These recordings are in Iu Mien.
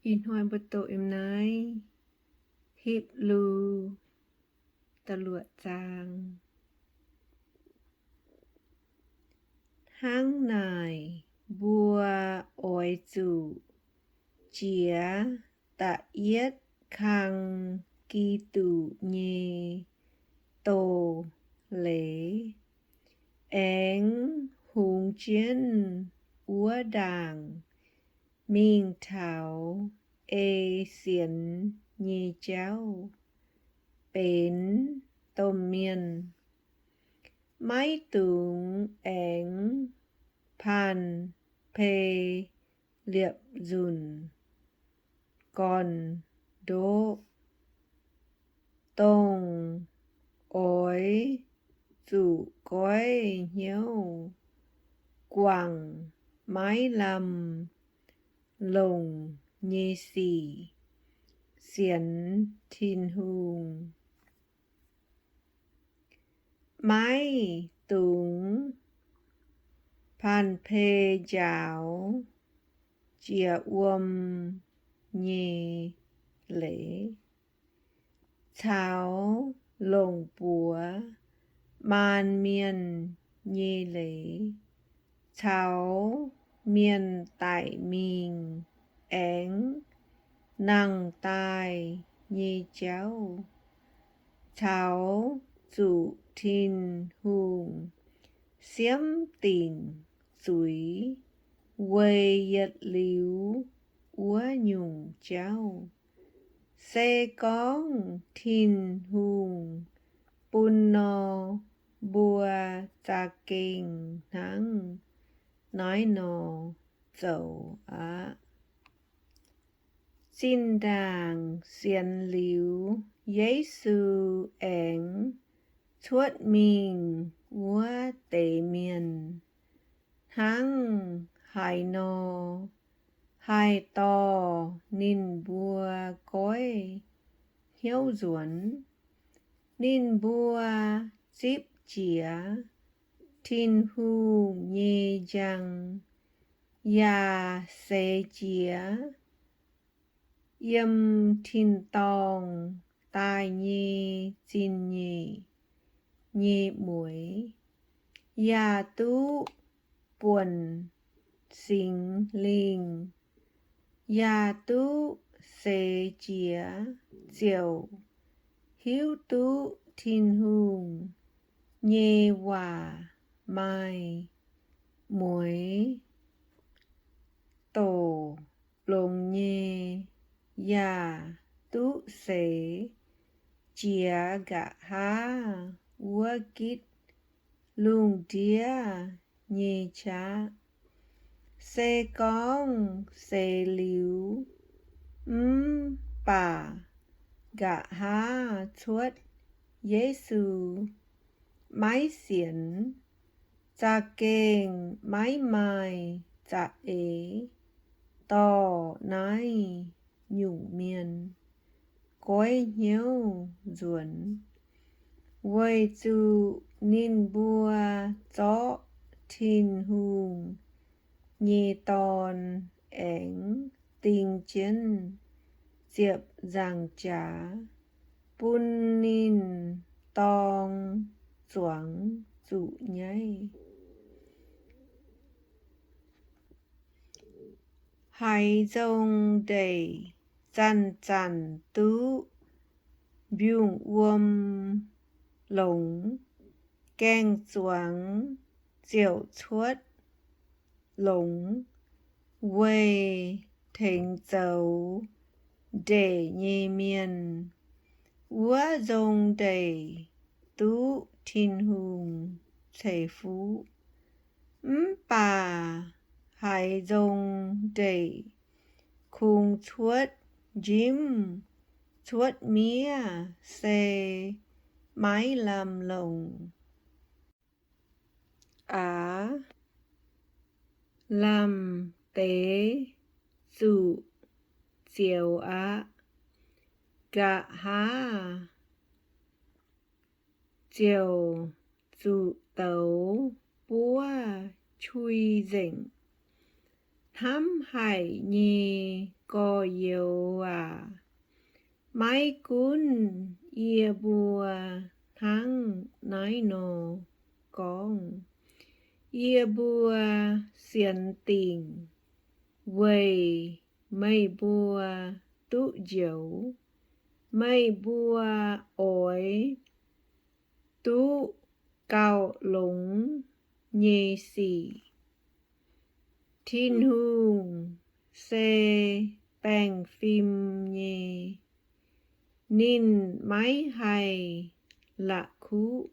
Ih hnoi mbuo doqc yiem naaiv Hipv^lu da'luoqc zaang. Hnangv naaic, mbuo oix zuqc jiex da'yietv kang Giduc nyei doz-leiz, aengx hungx jienv wuov ndaangc mingh taux ei sienx nyei jauv benx domh mienh. Maiv dungx aengx panh pei liepc nzunc gorn-ndoqv, dongh oix zuqc goiv hnyouv guangc maiv lamh longc nyei sic sienx Tin-Hungh. Maiv dungx panh pei njaaux jiex wuom nyei leiz, caux longc buoz maan mienh nyei leiz, caux mienh daic mingh aengx nangh daaih nyei jauv, caux zuqc Tin-Hungh siemv dingc zuiz weic yietc liuz wuov nyungc jauv. Se gorngv Tin-Hungh bun nor, mbuo za'gengh hnangv naaiv nor zoux aqv. Zinh ndaangc sienx liuz Yesu aengx cuotv mingh wuov deix mienh, hnangv haaix nor haih dorh ninh mbuo goiv hnyouv nzuonx. Ninh mbuo zipv jiex Tin-Hungh nyei njang, yaac seix jiex yiem tin-dorngh daaih nyei zingh nyeic nyei mueix, yaac duqv buonc Singx Lingh, yaac duqv seix jiex ziouc hiuv duqv Tin-Hungh nyei waac maaih mueix doqc longx nyei, yaac duqv seix jiex nqa'haav wuov gitv lungh ndiev nyei qaqv. Se gorngv seix liuz mv baac nqa'haav cuotv Yesu maiv sienx, za'gengh maiv maaih za'eix dorh naaiv nyungc mienh goiv hnyouv nzuonx, weic zuqc ninh mbuo zorqv Tin-Hungh nyei Dorn aengx ding jienv ziepc nzaangc jaax bun ninh dorng zuangx zuqc nyaiv. Haiz nzong ndeic zanc-zanc duqv mbiungc wuom longx, gaeng-zuangx ziouc cuotv longx weic tengx zoux ndeic nyei mienh. Wuov nzong ndeic duqv Tin-Hungh ceix fuqv. Mv baac haiz nzong ndeic kungx cuotv njimv cuotv miev se maiv lamh longc. Aav, lamh deix zuqc zioux aqv. Nqa'haav ziouc zuqc douz buov qui nzengc. Hnamv haic nyei gorx-youz aac, maiv gunv yie mbuo hnangv naaiv nor gorngv, yie mbuo sienx dingc weic meih mbuo duqv njoux. Meih mbuo oix duqv gauh longx nyei sic. Tin-Hungh se baengh fim nyei. Ninh maiv haih la'kuqv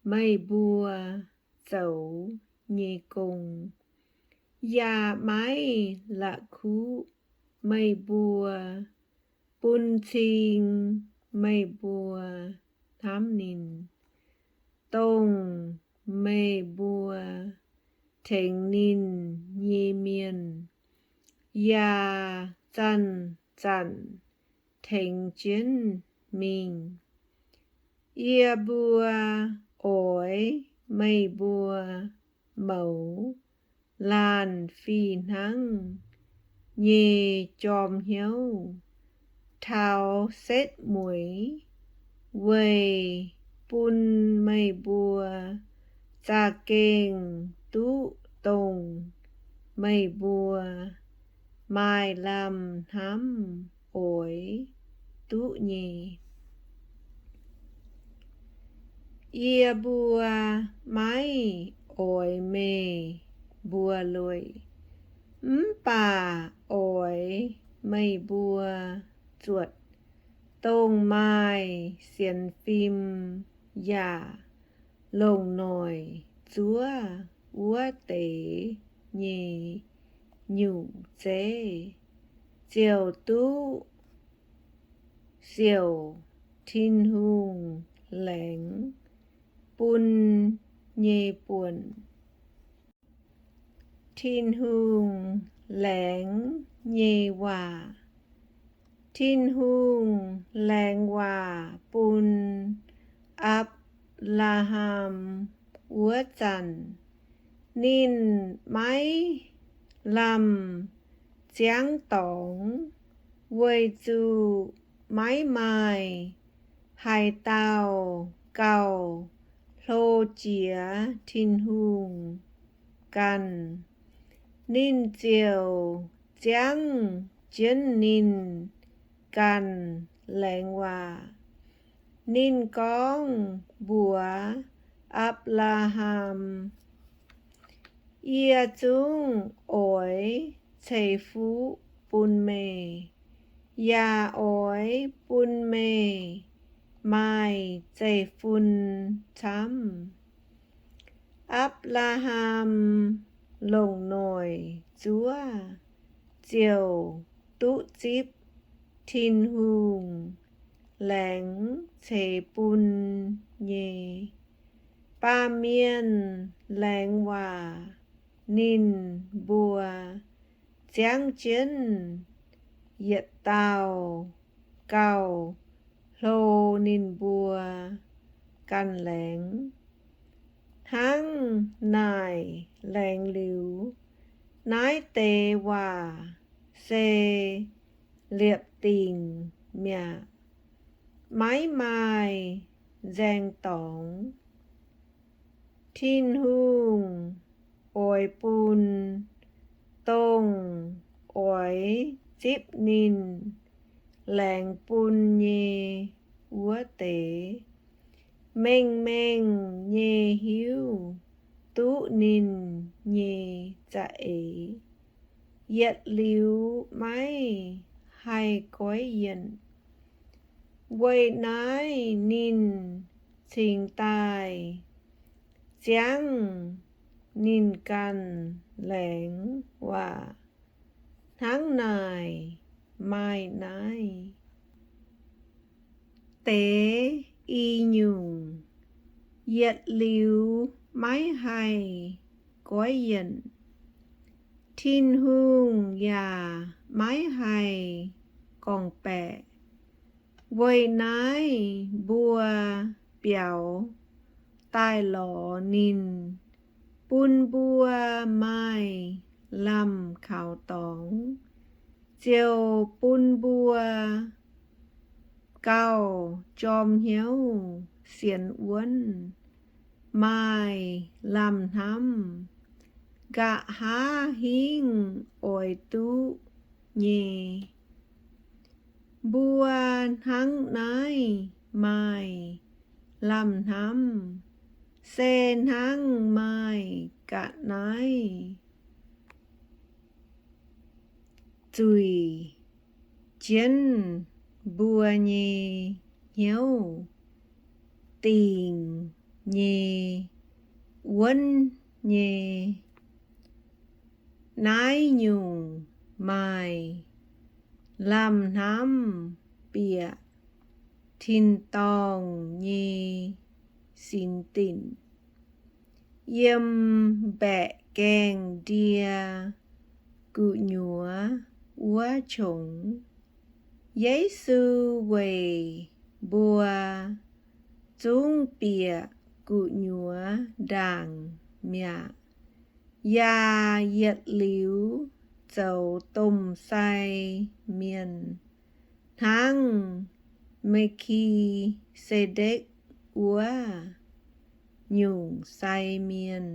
meih mbuo zoux nyei gong, yaac maiv la'kuqv meih mbuo bun cing meih mbuo hnamv ninh, dongh meih mbuo tengx ninh nyei mienh yaac zanc-zanc tengx jienv mingh. Yie mbuo oix meih mbuo mouz laanh fih hnangv nyei jorm hnyouv taux setv mueiz, weic bun meih mbuo za'gengh duqv dongh meih mbuo maaih lamh hnamv oix duqv nyei. Yie mbuo maiv oix meih mbuo lueic, mv baac oix meih mbuo zuotc dongh maaih sienx fim yaac longc noic zuov wuov deix nyei nyungc zeiv, ziouc duqv siouc Tin-Hungh laengz bun nyei buonc. Tin-Hungh laengz nyei waac. Tin-Hungh laengz waac bun Apc^laa^ham wuov zanc, ninh maiv lamh ziangv dorngx, weic zuqc maiv maaih haaix dauh gauh hlo jiex Tin-Hungh ganh. Ninh ziouc ziangv jienv ninh ganh laengz waac. Ninh gorngv mbuox Apc^laa^ham, Yie zungv oix ceix fuqv bun meih, yaac oix bun meih maaih zeiv-fun camv. Apc^laa^ham longc noic zuov ziouc duqv zipv Tin-Hungh laengz ceix bun nyei. Baamh mienh laengz waac ninh mbuo ziangv jienv yietc dauh gauh hlo ninh mbuo ganh laengz. Hnangv naaic laengz liuz, naaiv deix waac se liepc dingc mi'aqv, maiv maaih nzaeng dorngx. Tin-Hungh oix bun dongh oix zipv ninh laengz bun nyei wuov deix, mengh mengh nyei hiuv duqv ninh nyei za'eix, yietc liuz maiv haih goiv yienc. Weic naaiv ninh cingx daaih ziangv ninh ganh laengz waac hnangv naaic maaih naaiv deix i nyungc, yietc liuz maiv haih goiv yienc. Tin-Hungh yaac maiv haih gorngv-baeqc. Weic naaiv mbuo biaux daaih lorz ninh, bun mbuo maaih lamh kaux dorngx, ziouc bun mbuo gauh jorm hnyouv sienx wuonv maaih lamh hnamv, nqa'haav hingv oix duqv nyei. Mbuo hnangv naaiv maaih lamh hnamv, se hnangv maaih ga'naaiv zuic jienv mbuo nyei hnyouv, dingc nyei, wuonv nyei. Naaiv nyungc maaih lamh hnamv bieqc tin-dorngh nyei sinx dinc, yiem mbaeqc gaengh ndie gu'nyuoz wuov qongx. Yesu weic mbuo zungv bieqc gu'nyuoz ndaangc mi'aqv, yaac yietc liuz zoux domh sai mienh hnangv Me^ki^se^ndekc wuov nyungc sai mienh.